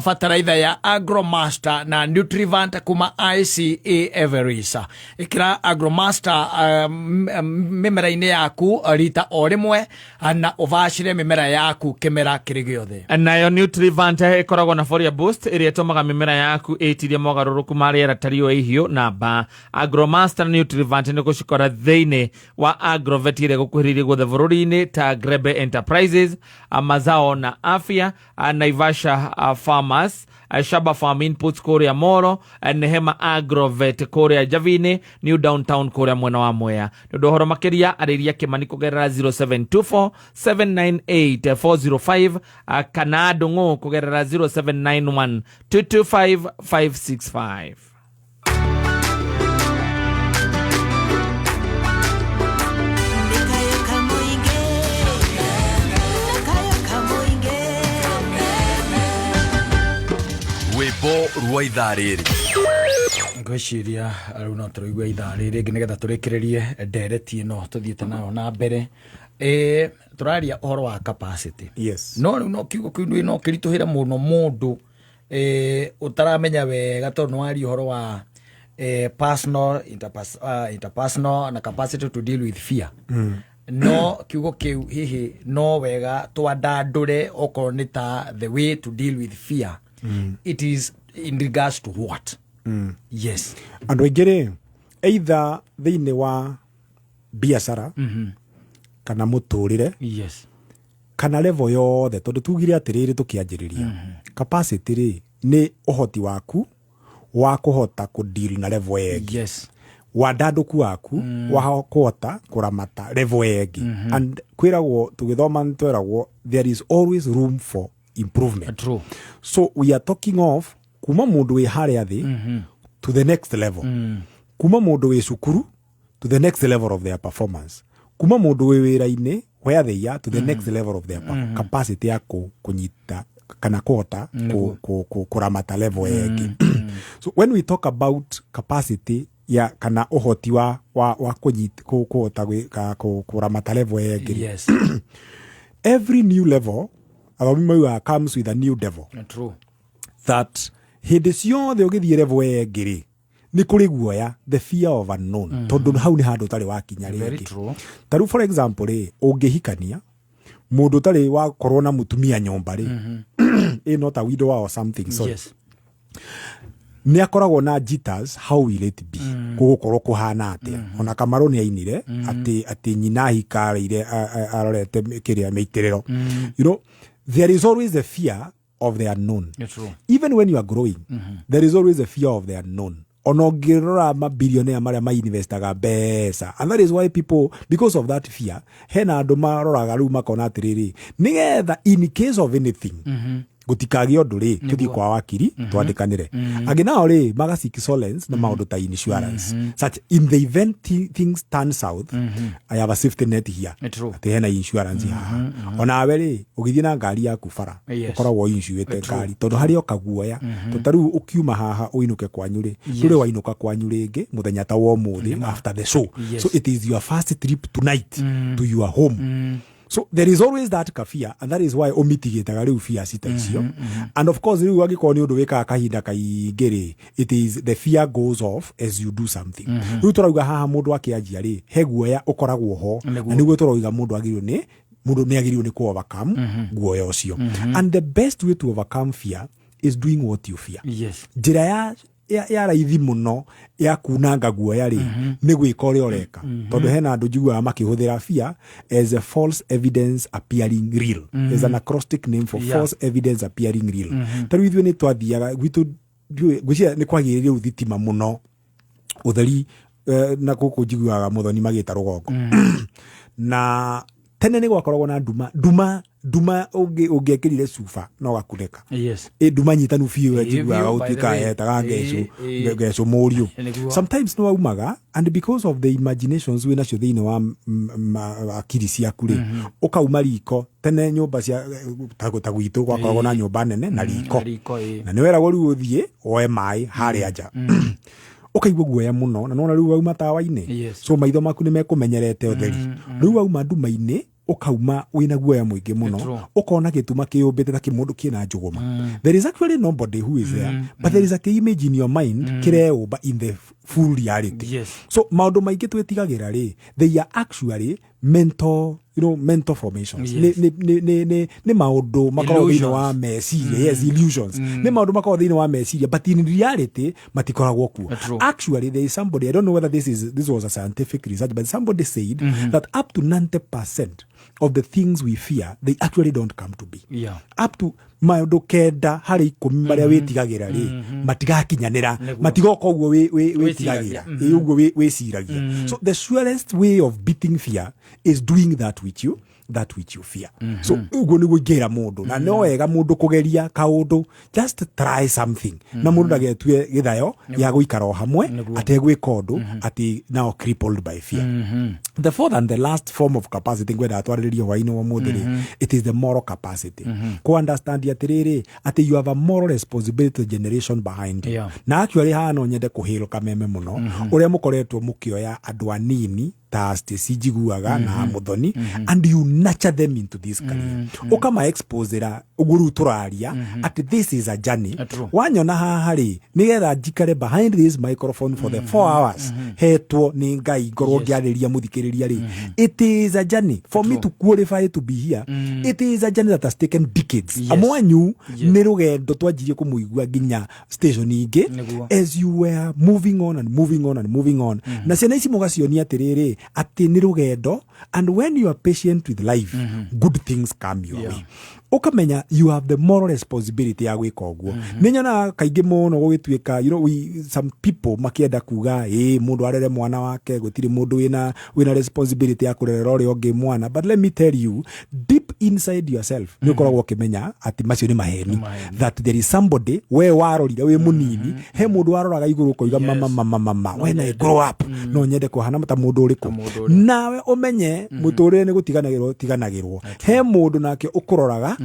bataraitha ya Agromaster na Nutrivant kuma ICA Everis. Ĩkĩra Agromaster mĩmera-inĩ yaku rita o rĩmwe na ũbacĩre mĩmera yaku kĩmera kĩrĩ gĩothe. Nayo Nutrivant ĩkoragwo na Folia Boost ĩrĩa ĩtũmaga mĩmera yaku ĩtirie mogarũrũku ma rĩera ta riũa ihiũ na mbaa. Agromaster na Nutrivant nĩ gũcikora thĩinĩ wa Agrovet ĩrĩa gũkuhĩrĩirie. guothe bũrũri-inĩ ta Grebe Enterprises, Mazao na Afya, Naivasha Farmers, Shaba Farm Inputs kũrĩa Moro, Nehema Agrovet kũrĩa Javini, New Downtown kũrĩa mwena wa Mwea. Nĩ ũndũ ũhoro makĩria arĩria Kĩmani kũgerera 0724 798 405, kana Ndũng'ũ kũgerera 0791 225 565. Rwĩmbo rwa ithaa rĩrĩ. Ngwĩciria rĩu no tũrĩigua ithaa rĩrĩ rĩngĩ nĩgetha tũrĩkĩrĩrie ndereti ĩno tũthiĩte nayo na mbere. Tũraria ũhoro wa capacity. Yes. No rĩu no kiugo kĩu no kĩritũhĩre mũno mũndũ ũtaramenya wega, tondũ nĩ waria ũhoro wa personal, interpersonal na capacity to deal with fear. No kiugo kĩu hihi no wega twandandũre, okorwo nĩ ta the way to deal with fear, it is in regards to what? Yes. Andũ aingĩ rĩ, either thĩinĩ wa biacara kana mũtũrĩre, kana level yothe, tondũ tugire atĩrĩrĩ tũkĩanjĩrĩria, capacity rĩ nĩ ũhoti waku wa kũhota kũdeal na level ĩyo ĩngĩ, wandandũku waku wa kũhota kũramata level ĩyo ĩngĩ. And kwĩragwo tũgĩthoma, nĩ tweragwo there is always room for improvement. True. So we are talking of kuma mũndũ wĩ harĩa thĩ to the next level, kuma mũndũ wĩ cukuru to the next level of their performance, kuma mũndũ wĩ wĩra-inĩ where they are to the next level of their capacity ya kũnyita kana kũhota kũramata level ĩyo ĩngĩ. So when we talk about capacity ya kana ũhoti wa kũhota kũramata level ĩyo ĩngĩ, every new level, athomi maugaga, comes with a new devil. True. That hĩndĩ ciothe ũgĩthiĩ level ĩyo ĩngĩ rĩ, nĩ kũrĩ guoya, the fear of unknown, tondũ hau nĩ handũ ũtarĩ wakinya Very rĩngĩ. true. Ta rĩu for example rĩ, ũngĩhikania mũndũ ũtarĩ wakorwo na mũtumia nyũmba rĩ, ĩ no ta widow or something, sorry, nĩ akoragwo na jitters, how will it be, gũgũkorwo kũhana atĩa. Ona Kamarũ nĩ ainire atĩ nyina ahikareire arorete kĩrĩa mĩitĩrĩro. There is always a fear of the unknown. True. Even when you are growing, there is always a fear of the unknown. Ona ũngĩrora mabilionea marĩa mainvestaga mbeca, and that is why people, because of that fear, hena andũ maroraga rĩu makona atĩrĩrĩ, nĩgetha in case of anything gũtikagĩe ũndũ rĩ, tũthiĩ kwa wakiri twandĩkanĩre. Angĩ nao rĩ, magaseek solace na maũndũ ta insurance, such in the event things turn south, I have a safety net here. True. Atĩ hena insurance haha. Onawe rĩ, ũgĩthiĩ na ngari yaku bara, ũkoragwo insuĩte ngari, tondũ harĩ o kaguoya. Tondũ ta rĩu ũkiuma haha ũinũke kwanyu rĩ, ndũrĩ wainũka kwanyu rĩngĩ mũthenya ta wa ũmũthĩ after the show. So it is your first trip tonight to your home. So there is always that fear, and that is why ũmitigĩtaga rĩu fear cita icio. And of course rĩu angĩkorwo nĩ ũndũ wĩkaga kahinda kaingĩ rĩ, it is the fear goes off as you do something. Rĩu tũrauga haha mũndũ akĩanjia rĩ, he guoya ũkoragwo ho, na nĩguo tũrauga mũndũ nĩ agĩrĩirwo nĩ kũ overcome guoya ũcio. And the best way to overcome fear is doing what you fear. Njĩra ya raithi mũno ya kunanga guoya rĩ, nĩ gwĩka ũrĩa ũreka, tondũ hena andũ njiguaga makĩhũthĩra fear as a false evidence appearing real. There's an acrostic name for false evidence appearing real. Ta rĩu ithuĩ nĩ twathiaga gwitũ, ndiũĩ, ngwĩciria nĩ kwagĩrĩire rĩu thitima mũno ũtheri, na gũkũ njiguaga mũthoni magĩta rũgongo, na tene nĩ gwakoragwo na nduma nduma nduma, ũngĩekĩrire cuba no gakunĩka. Ĩ nduma nyitanu biũ, njiguaga biũ, by the gũtuĩka way. etaga ngecũ, ngecũ mũriũ. Nĩguo. Sometimes nĩ waumaga, and because of the imaginations wĩ nacio thĩinĩ wa akiri ciaku rĩ, ũkauma riko. Tene nyũmba cia ta gwitũ gwakoragwo na nyũmba nene na riko. Na riko, ĩ. Na nĩ weragwo rĩu ũthiĩ woe maĩ harĩa nja, ũkaigua guoya mũno, na nona rĩu wauma tawa-inĩ, so maitho maku nĩ mekũmenyerete ũtheri. Rĩu wauma nduma-inĩ, ũkauma wĩna guoya mũingĩ mũno. True. Ũkona gĩtuma kĩyũmbĩte ta kĩmũndũ kĩna njũgũma. There is actually nobody who is there, but there is a image in your mind kĩreũmba in the Full reality. Yes. So maũndũ maingĩ twĩtigagĩra rĩ, they are actually mental, mental formations. Yes. Nĩ maũndũ makoragwo thĩinĩ wa Illusions. meciria. Yes, illusions. Nĩ maũndũ makoragwo thĩinĩ wa meciria, but in reality matikoragwo kuo. True. Actually, there is somebody, I don't know whether this was a scientific research, but somebody said that up to 90% of the things we fear, they actually don't come to be. Up to maũndũ 9 harĩ 10 marĩa wĩtigagĩra rĩ, matigakinyanĩra, matigoka ũguo wĩtigagĩra. Ĩ, ũguo wĩciragia. So the surest way of beating fear is doing that which you fear. So ũguo nĩguo ingĩra mũndũ, na no wega mũndũ kũgeria kaũndũ, just try something, na mũndũ ndagetue gĩthayo gĩa gũikara o hamwe ategwĩka ũndũ, atĩ now crippled by fear. The fourth and the last form of capacity ngwenda twarĩrĩrie hwaĩ-inĩ wa ũmũthĩ rĩ, it is the moral capacity. Kũ understand atĩrĩrĩ, atĩ you have a moral responsibility to the generation behind you. Na actually haha no nyende kũhĩrwo Kameme mũno ũrĩa mũkoretwo mũkĩoya andũ anini ta Stacy njiguaga na Muthoni, and you nurture them into this career, ũkama exposera ũguo rĩu tũraria atĩ this is a journey. True. Wanyona haha rĩ, nĩgetha njikare behind this microphone for the 4 hours hetwo nĩ Ngai ngorwo ngĩarĩria mũthikĩrĩria rĩ, it is a journey for me to qualify to be here. It is a journey that has taken decades. Amwe anyu nĩ rũgendo twanjirie kũmũigua nginya station ingĩ as you were moving on and moving on and moving on. Na ciana ici mũgacionia atĩrĩrĩ, atĩ nĩ rũgendo, and when you are patient with life, good things come your way. Ũkamenya you have the moral responsibility ya gwĩka ũguo. Nĩ nyonaga kaingĩ mũno gũgĩtuĩka, some people makĩenda kuga ĩ mũndũ arere mwana wake, gũtirĩ mũndũ wĩna responsibility ya kũrerera ũrĩa ũngĩ mwana. But let me tell you, deep inside yourself nĩ ũkoragwo ũkĩmenya atĩ macio nĩ maheni, that there is somebody we warorire wĩ mũnini, he mũndũ waroraga igũrũ ũkoiga, "Mama, mama, mama, when I grow up no nyende kũhana ta mũndũ ũrĩkũ." Nawe ũmenye mũtũrĩre nĩ gũtiganagĩrwo tiganagĩrwo, he mũndũ nake ũkũroraga,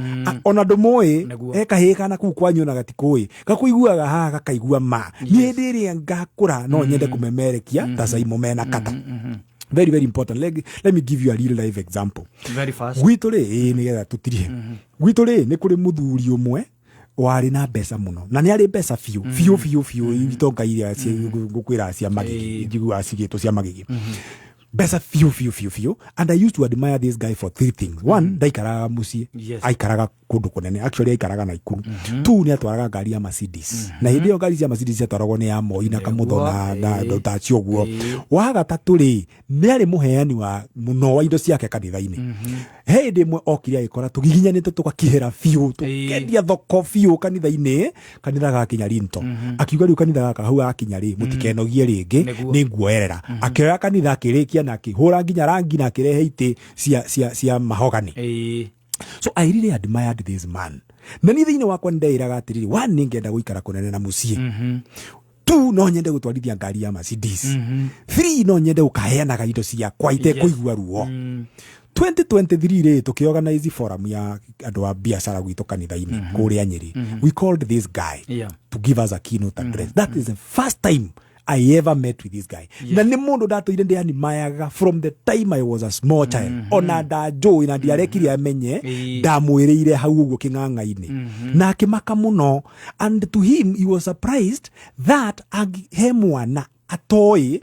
ona ndũmũĩ. He kahĩĩ kana kuu kwanyu ona gatikũĩ, gakũiguaga haha gakaigua ma niĩ hĩndĩ ĩrĩa ngakũra no nyende kũmemerekia ta Saimo mena kata. Very, very important. Let me give you a real life example. Very fast. Gwitũ rĩ, ĩĩ, nĩgetha tũtirihe, gwitũ rĩ, nĩ kũrĩ mũthuri ũmwe warĩ na mbeca mũno, na nĩ arĩ mbeca biũ biũ biũ biũ, itonga iria ngũkwĩra cia magigi, njiguaga cigĩtwo cia magigi, mbeca biũ biũ biũ biũ. And I used to admire this guy for three things. One, ndaikaraga mũciĩ, aikaraga kũndũ kũnene, actually aikaraga Naikuru. Two, nĩ atwaraga ngari ya Mercedes, na hĩndĩ ĩyo ngari cia Mercedes ciatwaragwo nĩ ya Moi na Kamũtho na andũ ta acio ũguo. Wa gatatũ rĩ, nĩ arĩ mũheani wa mũno wa indo ciake kanitha-inĩ. He hĩndĩ ĩmwe okire agĩkora tũgiginyanĩte, tũgakihĩra biũ, tũkendia thoko biũ kanitha-inĩ, kanitha gakinya rinto. Akiuga, "Rĩu kanitha gaka hau gakinya rĩ, mũtikenogie rĩngĩ, nĩ nguoerera." Akĩoya kanitha, akĩrĩkia na akĩhũra nginya rangi na akĩrehe itĩ cia mahogany. So I really admired this man, na niĩ thĩinĩ wakwa nĩndeĩraga atĩrĩrĩ, one, nĩngenda gũikara kũnene na mũciĩ; two, no nyende gũtwarithia ngari ya Mercedes; three, no nyende gũkaheanaga indo ciakwa itekũigua ruo. 2023 rĩ, tũkĩorganize forum ya andũ a biacara gwitũ kanitha-inĩ kũrĩa Nyĩrĩ. We called this guy to give us a keynote address. That is the first time I ever met with this guy. Na nĩ mũndũ ndatũire ndĩanimayaga from the time I was a small child. Ona ndanjũĩ na ndiarekire amenye, ndamwĩrĩire hau ũguo kĩng'ang'a-inĩ. Na akĩmaka mũno, and to him, he was surprised that he mwana atoĩ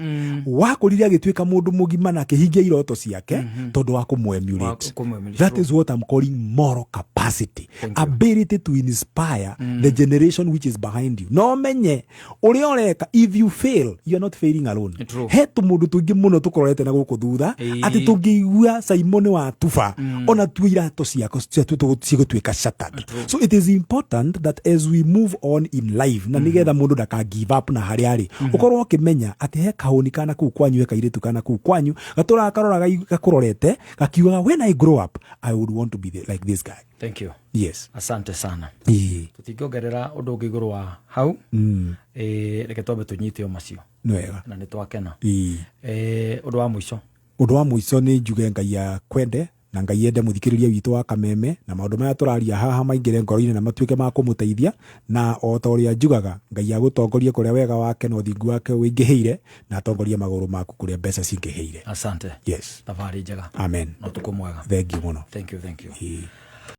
wakũrire agĩtuĩka mũndũ mũgima na akĩhingia iroto ciake tondũ wa kũmũ-emulate. Kũmũ-emulate, That is what I'm calling moral capacity, ability to inspire the generation which is behind you. No menye ũrĩa ũreka, if you fail, you are not failing alone. True. He tũmũndũ tũingĩ mũno tũkororete na gũkũ thutha, atĩ tũngĩigua Simon wa tuba, ona tuo iratũ ciako cigũtuĩka shattered. So it is important that as we move on in life, na nĩgetha mũndũ ndaka give up na harĩa arĩ, ũkorwo ũkĩmenya atĩ he kahũni kana kuu kwanyu, he kairĩtu kana kuu kwanyu gatũraga karoraga gakũrorete gakiugaga, "When I grow up, I would want to be like this guy." Thank you. Yes. Asante sana. Ĩĩ. Tũtingĩongerera ũndũ ũngĩ igũrũ wa hau. Reke twambe tũnyite o macio. Nĩ wega. Na nĩ twakena. Ĩĩ. Ũndũ wa mũico? Ũndũ wa mũico nĩ njuge Ngai akwende na Ngai ende mũthikĩrĩria witũ wa Kameme, na maũndũ maya tũraria haha maingĩre ngoro-inĩ na matuĩke ma kũmũteithia. Na o ta ũrĩa njugaga, Ngai agũtongorie kũrĩa wega wake na ũthingu wake wĩingĩhĩire, na atongorie magũrũ maku kũrĩa mbeca cingĩhĩire. Asante. Yes. Thabarĩ njega. Amen. Na ũtukũ mwega. Thank you mũno. Thank you, thank you. Ĩĩ.